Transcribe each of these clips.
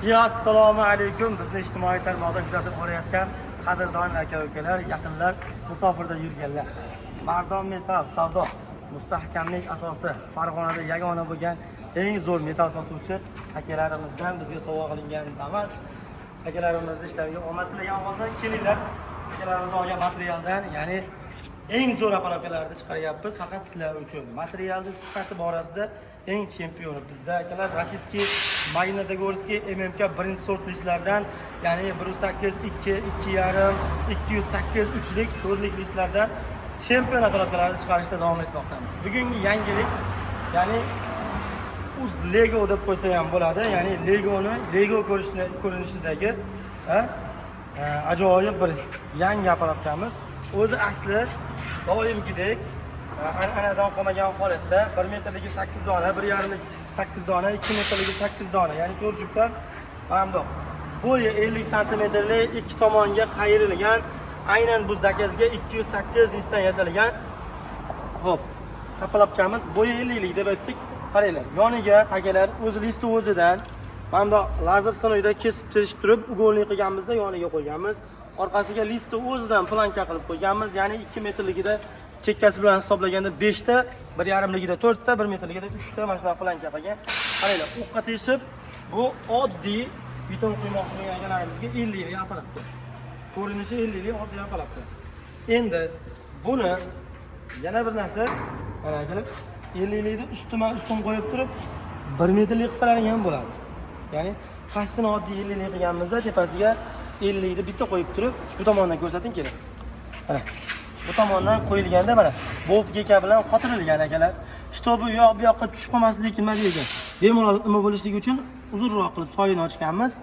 Ya assalomu alaykum. Bizni ijtimoiy tarmoqda kuzatib borayotgan qadrdon aka ukalar, yaqinlar, musofirda yurganlar. Mardon Metal savdo mustahkamlik asosi, Farg'onada yagona bo'lgan eng zo'r metal sotuvchi akalarimizdan bizga sovg'a qilingan Damas akalarimizni ishlariga omad tilagan holda kelinglar, akalarimiz olgan materialdan, ya'ni eng zo'r apparatlarni chiqaryapmiz faqat sizlar uchun. Materialni sifati borasida eng chempioni bizda akalar. Российский Magnitogorskiy MMK birinchi sort listlardan, ya'ni 108, 2, 2,5, 208, 3lik, 4lik listlardan chempion apparatlarni chiqarishda davom etmoqdamiz. Bugungi yangilik, ya'ni uz Lego deb qo'ysa ham bo'ladi, ya'ni Legoni Lego ko'rinishidagi ajoyib bir yangi apparatamiz. O'zi asli doimgidek an'anadan qolmagan holatda 1 metrligi 8 dona, 1,5lik 8 dona, 2 metrligi 8 dona, ya'ni 4 jufdan mana bundoq. Bo'yi 50 santimetrli, ikki tomonga qayrilgan, aynan bu zakazga 208 listdan yasalgan. Xo'p, sapalabkamiz bo'yi 50 lik deb aytdik. Qaranglar, yoniga akalar o'zi listi o'zidan mana bundoq lazer stanokda kesib teshib turib, угольник qilganmizda yoniga qo'yganmiz. Orqasiga listi o'zidan planka qilib qo'yganmiz. Ya'ni 2 metrligida chekkasi bilan hisoblaganda 5 ta, 1,5ligida 4 ta, 1 metrligida 3 ta mana shunaqa planka qilgan. Qaranglar, o'qqa teshib, bu oddiy beton quymoqchi bo'lgan akalarimizga 50 lik apparatda. Ko'rinishi 50 lik oddiy apparatda. Endi buni yana bir narsa, mana akalar, 50 likni ustima ustun qo'yib turib 1 metrlik qilsalaring ham bo'ladi. Ya'ni pastini oddiy 50 lik qilganimizda tepasiga 50 likni bitta qo'yib turib, bu tomondan ko'rsating kerak. Mana bu tomondan qo'yilganda mana bolt geka bilan qotirilgan akalar. Чтобы u yoq bu yoqqa tushib qolmasligi, nima deydi, bemalol nima bo'lishligi uchun uzunroq qilib soyini ochganmiz.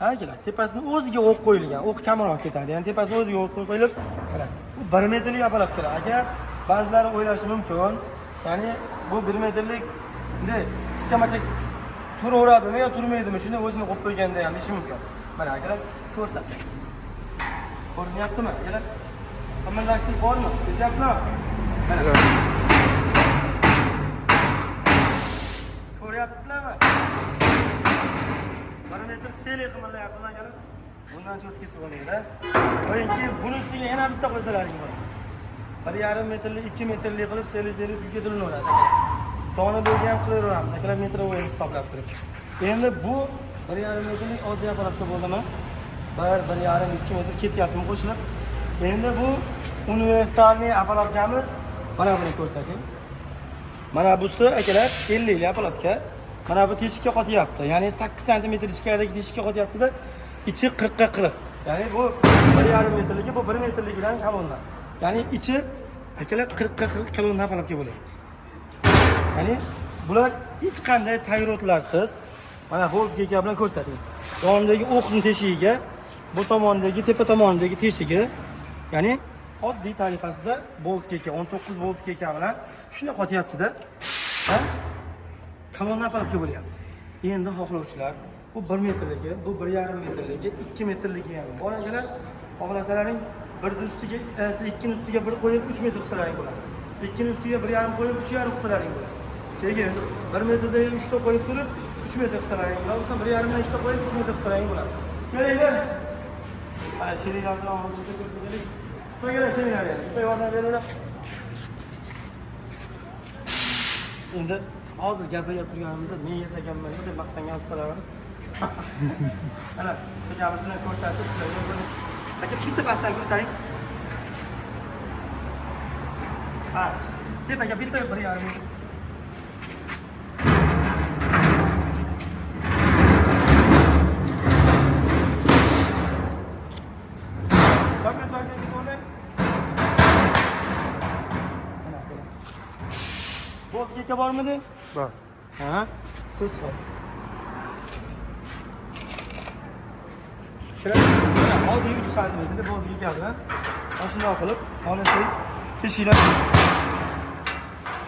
Ha akalar, tepasini o'ziga o'q qo'yilgan, o'q kamroq ketadi. Ya'ni tepasini o'ziga o'q qo'yilib, mana bu 1 metrlik apparat kerak. Aka, ba'zilari o'ylashi mumkin, ya'ni bu 1 metrlik bunday tikkamacha turaveradimi yo turmaydimi, shuni o'zini qo'yib qo'yganda ham deyishi mumkin. Mana akalar, ko'rsating. Ko'rinyaptimi akalar? Qimirlashlik bormi? Sezyapsizlarmi? Mana. Ko'ryapsizlarmi? 1 metr seli qimirlayaptimi akalar? Bundan cho'tkisi bo'lmaydi. Qo'yingki, buni ustiga yana bitta qo'ysalaring bo'ladi. 1,5 metrli, 2 metrli qilib seli-seli uyga diliнаveradi. Tog'ni bo'yiga ham qilaveramiz akalar, metr bo'yini hisoblab turib. Endi bu 1,5 metrlik oddiy apparatda bo'ldimi? 1, 1,5, 2 metr ketyaptimi qo'shilib? Endi bu универсальный apparatamiz. Mana buni ko'rsating. Mana busi akalar 50 lik apparatga. Mana bu teshikka qotyapti. Ya'ni 8 santimetr ichkaridagi teshikka qotyapti-da, ichi 40 ga 40. Ya'ni bu 1,5 metrligi, bu 1 metrligidan kolonna. Ya'ni ichi akalar 40 ga 40 kolonna apparatga bo'ladi. Ya'ni bular hech qanday tayrotlarsiz. Mana bolt geka bilan ko'rsating. Yonidagi o'qning teshigiga, bu tomondagi tepa tomonidagi teshigi, ya'ni oddiy tariqasida bolt geka 19 bolt geka bilan shunday qotyapti-da. Ha? Kolonna apparatga bo'lyapti. Endi xohlovchilar bu 1 metrligi, bu 1,5 metrligi, 2 metrligi ham bor akalar. Xohlasalaring birni ustiga, ikkini ustiga bir qo'yib 3 metr qilsalaring bo'ladi. Ikkini ustiga 1,5 qo'yib 3,5 qilsalaring bo'ladi. Keyin 1 metrda 3 ta qo'yib turib 3 metr qilsalaring bo'ladi. Bo'lmasa 1,5dan 2 ta qo'yib 3 metr qilsalaring bo'ladi. Kelinglar. Mana sheriklar bilan hozircha ko'rsataylik. Kelinglar, kelinglar yana. Bitta yordam beringlar. Endi hozir gapirib turganimizda men yasaganman deb maqtangan ustalarimiz. Mana ukamiz bilan ko'rsatib sizlarga buni. Aka, bitta pastdan ko'taring. Ha, tepaga bitta 1,5 metr. Chakra chakra o'rnang. Mana aka. Bolt geka bormidi? Bor. Ha, siz hop. Mana oddiy 3 santimetrli bolt geka bilan mana shundoq qilib, xohlasangiz teshiklar.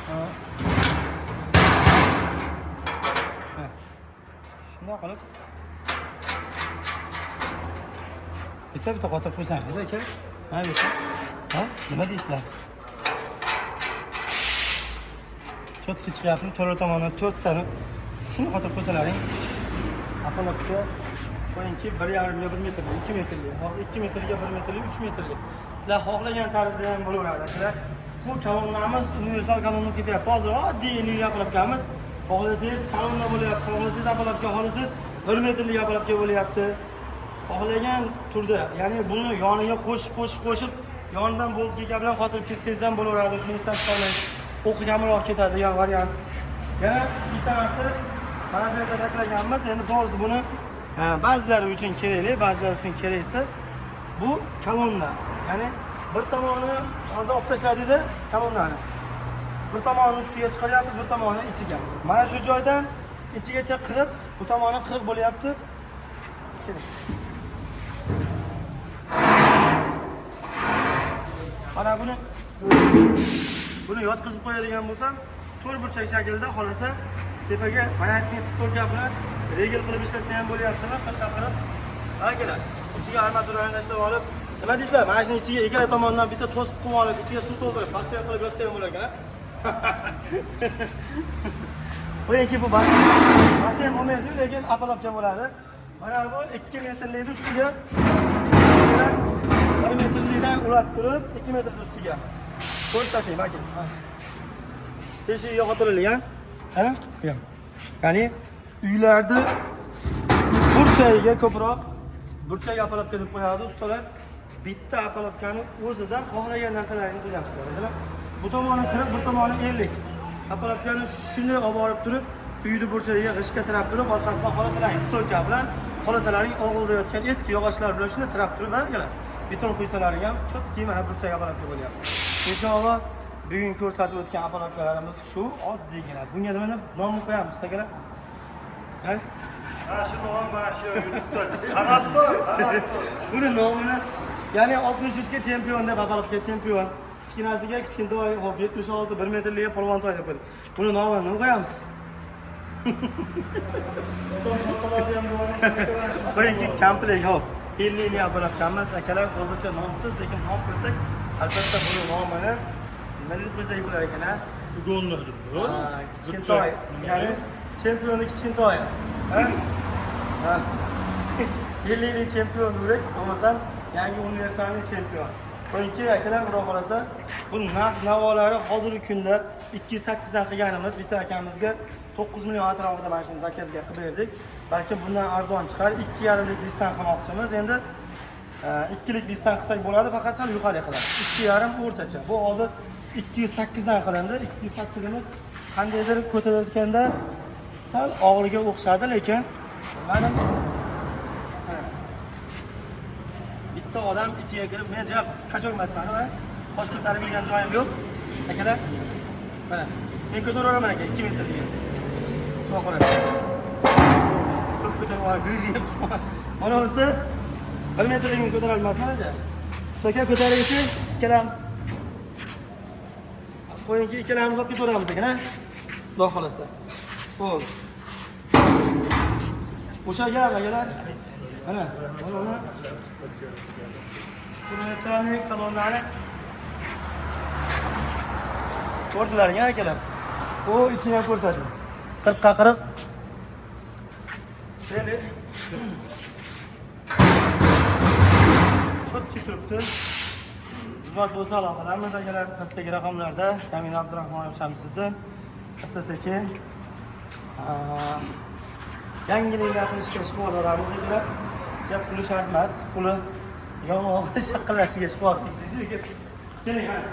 Ha. Ha. Shundoq qilib bitta bitta qotirib qo'ysangiz aka. Mana bu yerda. Ha, nima deysizlar? Cho'tki chiqyaptimi? To'rt tomondan to'rttani Shuni qotirib qo'ysalaring. Опалубка qo'yingki 1,5 ga 1 metrli, 2 metrli. Hozir 2 metrga 1 metrli, 3 metrli. Sizlar xohlagan tarzda ham bo'laveradi, akalar. Bu kolonnamiz universal kolonna ketyapti. Hozir oddiy 50 опалубка miz. Xohlasangiz kolonna bo'lyapti, xohlasangiz опалубка, xohlasangiz 1 metrli опалубка bo'lyapti. Xohlagan turda, ya'ni buni yoniga qo'shib, qo'shib, qo'shib, yonidan болт bilan qotirib kessangiz ham bo'laveradi. Shuni esdan chiqarmang. O'qi kamroq ketadi degan variant. Yana bitta narsa mana bu yerda taklaganmiz. Endi to'g'risi buni ba'zilari uchun kerakli, ba'zilari uchun keraksiz. Bu kolonna. Ya'ni bir tomoni hozir olib tashladikda kolonnani. Bir tomonini ustiga chiqaryapmiz, bir tomoni ichiga. Mana shu joydan ichigacha 40, bu tomoni 40 bo'lyapti. Keling. Mana buni yotqizib qo'yadigan bo'lsam, to'rt burchak shaklida xolasa tepaga маятник стойка bilan regel qilib ishlasa ham bo'lyaptimi? 40 40. Akalar, ichiga armaturani tashlab olib, nima deysizlar? Mana shuni ichiga ikkala tomondan bitta to'siq qilib olib, ichiga suv to'ldirib, basseyn qilib yotsa ham bo'lar ekan. Qo'yingki bu basseyn bo'lmaydi, lekin опалубка bo'ladi. Mana bu 2 metrlikni ustiga 1 metrlikdan ulab turib, 2 metrni ustiga. Ko'rsating, aka. Teshigiga qotirilgan. Ha? Ya'ni uylarda burchagiga ko'proq burchak опалубка deb qo'yadi ustalar. Bitta опалубка ni o'zidan xohlagan narsalarini qilyapsizlar. Masalan, bu tomoni 40, bu tomoni 50. Опалубка ni shunday olib borib turib, uyni burchagiga g'ishtga tirab turib, orqasidan xohlasalaring стойка bilan, xohlasalaring og'ilda yotgan eski yog'ochlar bilan shunday tirab turib, akalar, beton quysalaring ham чёткий mana burchak опалубка bo'lyapti. Inshaalloh bugun ko'rsatib o'tgan опалубка larimiz shu oddiygina. Bunga nima deb nom qo'yamiz, akalar? Ha? Mana shu nom, mana shu YouTube'da. Qanot. Buni nomini, ya'ni 63 ga chempion deb опалубка chempion. Kichkinasiga kichkintoy, hop 76 1 metrliga polvontoy deb qo'ydik. Buni nomini nima qo'yamiz? Odam sotiladi ham bor. Qo'yingki komplekt, hop. 50 lik опалубка miz akalar hozircha nomsiz, lekin nom qo'ysak, albatta buni nomini nima deb qo'ysak bo'lar ekan, ha? Ugonni deb. Ha, kichkintoy. Ya'ni chempionni kichkintoyi. Ha? Ha. 50 lik chempion desak, bo'lmasam yangi универсальный chempion. Qo'yingki akalar, xudo xohlasa, bu narx navolari hozirgi kunda 2.8 dan qilganimiz bitta akamizga 9 million atrofida mana shuni заказ ga qilib berdik. Balkim bundan arzon chiqar. 2,5 lik listdan qilmoqchimiz. Endi 2lik listdan qilsak bo'ladi, faqat sal yuqori qiladi. 2,5 o'rtacha. Bu hozir 208 dan qilindi. 208imiz qandaydir ko'tarayotganda sal og'irga o'xshadi, lekin mana bitta odam ichiga kirib, men jab качок emasman, ha? Bosh ko'tarib yurgan joyim yo'q. Akalar, mana men ko'taraveraman aka 2 metrga. Xudo xohlasa. Ko'p ko'tarib olib, грыжа yeb tushma. Mana o'zi 1 metrligini ko'tara olmasman aka. Aka ko'taraychi, ikkalamiz. Qo'yingki ikkalamiz olib ketaveramiz ekan, ha? Xudo xohlasa. Bo'ldi. O'sha gap akalar. Mana, mana uni универсальный kolonnani ko'rdilaring akalar. U ichini ham ko'rsating. 40 ga 40. Endi чёткий turibdi. Xizmat bo'lsa aloqadamiz akalar. Pastdagi raqamlarda Kamin Abdurahmonov Shamsiddin. Asta sekin yangiliklar qilishga ishqiboz odammiz akalar. Gap puli shart emas, puli yong'og'i shaqillashiga ishqibozmiz deydi. Keling, mana.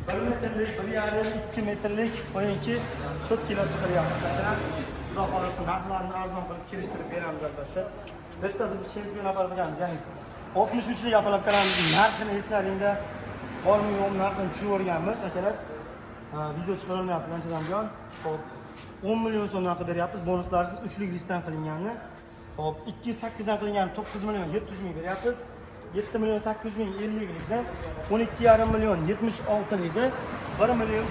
1 metrlik, 1,5, 2 metrlik qo'yingki, чёткий lab chiqaryapmiz akalar. Xudo xohlasa narxlarni arzon qilib kelishtirib beramiz albatta. Bu yerda biz chempion apparat, ya'ni 63 lik опалубка larimizni narxini eslaringda bormi yo'qmi narxini tushirib yuborganmiz akalar. Video chiqarilmayapti anchadan buyon. Hop, 10 million so'mdan qilib beryapmiz, bonuslarsiz 3 lik listdan qilinganini. Hop, 2.8 dan qilingan 9 million 700 ming beryapmiz. 7 million 800 ming 50 likda, 12,5 million 76 likda, 1 million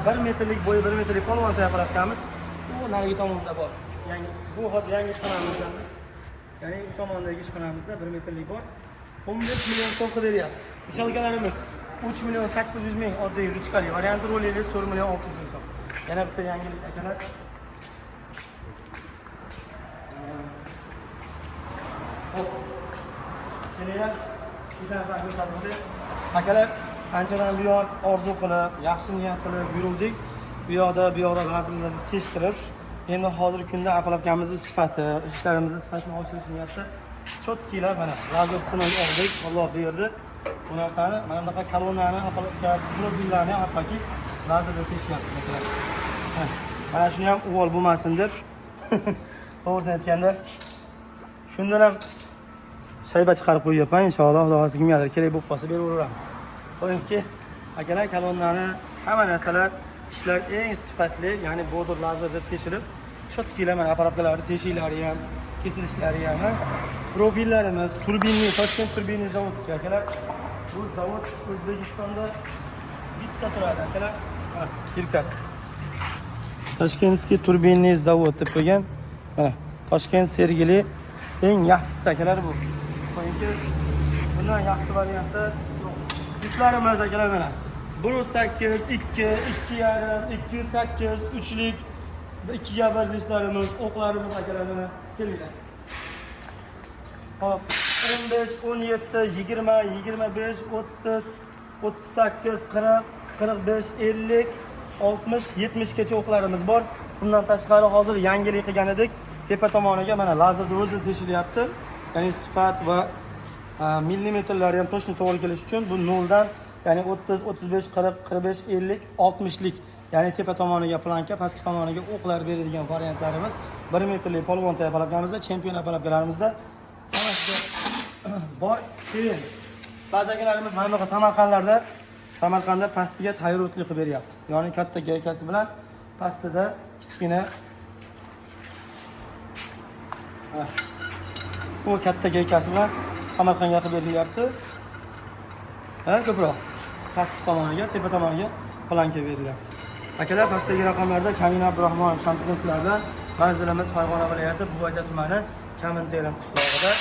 1 metrlik bo'yi 1 metrlik polvon опалубка miz. Bu narigi tomonda bor. Yangi bu hozir yangi ishxonamizdamiz. Ya'ni bu tomondagi ishxonamizda 1 metrlik bor. 15 million so'm qilib beryapmiz. Мешалка larimiz 3 million 800 ming oddiy ruchkali varianti, rolikli 4 million 600 ming so'm. Yana bitta yangilik akalar. Hop. Kelinglar, bitta narsani ko'rsatib o'tay. Akalar, anchadan buyon orzu qilib, yaxshi niyat qilib yuruvdik. Bu yoqda, bu yoqda vazirlarni tekshirib, endi hozirgi kunda apalabkamizni sifati, ishlarimizni sifatini oshirish niyatida чёткий lar mana lazer sinov oldik, Alloh berdi. Bu narsani mana bunaqa kolonnani, опалубка profillarni ham hattoki lazerda teshyapti akalar. Ha, mana shuni ham uvol bo'lmasin deb, to'g'risini aytganda, shundan ham shayba chiqarib qo'yyapman. Inshaalloh, Xudo xohlasa, kimgadir kerak bo'lib qolsa, beraveramiz. Qo'yingki, akalar, kolonnani hamma narsalar, ishlar eng sifatli, ya'ni Bodur lazerda teshilib, чёткий lar mana аппаратlarni teshiklari ham, kesilishlari ham, ha. Profillarimiz turbinli, Toshkent turbinli zavodniki, akalar. Bu zavod O'zbekistonda bitta turadi, akalar. Mana kirkasi. "Ташкентский турбинный завод" deb qo'ygan. Mana Toshkent, Sergeli eng yaxshisi, akalar, bu. Qo'yingki, bundan yaxshi variantda yo'q. Disklarimiz, akalar, mana 1.8, 2, 2.5, 2.8, 3lik, 2 ga 1 disklarimiz, o'qlarimiz, akalar, mana kelinglar. Hop, 15, 17, 20, 25, 30, 38, 40, 45, 50, 60, 70 gacha o'qlarimiz bor. Bundan tashqari hozir yangilik qilgan edik. Tepa tomoniga mana lazerda o'zi teshilyapti. Ya'ni sifat va millimetrlari ham точно to'g'ri kelishi uchun bu noldan, ya'ni 30, 35, 40, 45, 50, 60 lik, ya'ni tepa tomoniga planka, pastki tomoniga o'qlar beradigan variantlarimiz 1 metrli polvon опалубка mizda, chempion опалубка larimizda hammasida bor. Keyin ba'zi akalarimiz mana bunaqa Samarqandda pastiga tayyorotli qilib beryapmiz. Ya'ni katta гайка si bilan pastida kichkina. Ha. U katta гайка si bilan Samarqandga qilib berilyapti. Ha, ko'proq pastki tomoniga, tepa tomoniga planka berilyapti. Akalar, pastdagi raqamlarda Kamina Abdurahmonov Shamsiddin sizlar bilan. Manzilimiz Farg'ona viloyati, Buvayda tumani, Kamin terim qishlog'ida.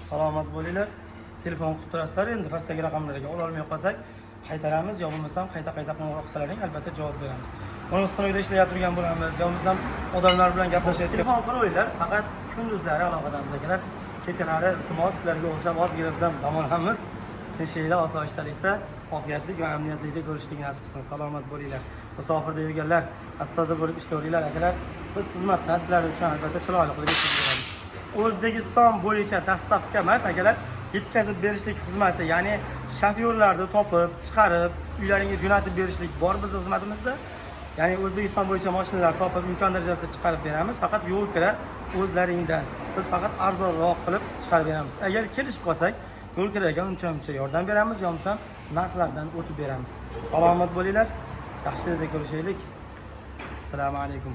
Salomat bo'linglar. Telefon qilib turasizlar endi pastdagi raqamlarga. Ololmay qolsak, qaytaramiz yo bo'lmasam qayta qayta qo'ng'iroq qilsalaring, albatta javob beramiz. Stanokda ishlayotgan turgan bo'lamiz yo bo'lmasam odamlar bilan gaplashayotgan, telefon qilaveringlar. Faqat kunduzlari aloqadamiz, akalar. Kechalari, iltimos, sizlarga o'xshab ozgina biz ham dam olamiz. Tinchlikda, osoyishtalikda, ofiyatlik va amniyatlikda ko'rishlik nasib qilsin. Salomat bo'linglar. Musofirda yurganlar astoydil bo'lib ishlayveringlar, akalar. Biz xizmatda sizlar uchun, albatta chiroyli qilib yetkazib beramiz. O'zbekiston bo'yicha доставка emas, akalar, yetkazib berishlik xizmati, ya'ni shofyorlarni topib, chiqarib, uylaringga jo'natib berishlik bor bizni xizmatimizda. Ya'ni O'zbekiston bo'yicha mashinalar topib, imkon darajasida chiqarib beramiz. Faqat yo'l kira o'zlaringdan. Biz faqat arzonroq qilib chiqarib beramiz. Agar kelishib qolsak, yo'l kiraga uncha muncha yordam beramiz yo bo'lmasam narxlardan o'tib beramiz. Salomat bo'linglar. Yaxshilikda ko'rishaylik. Assalomu alaykum.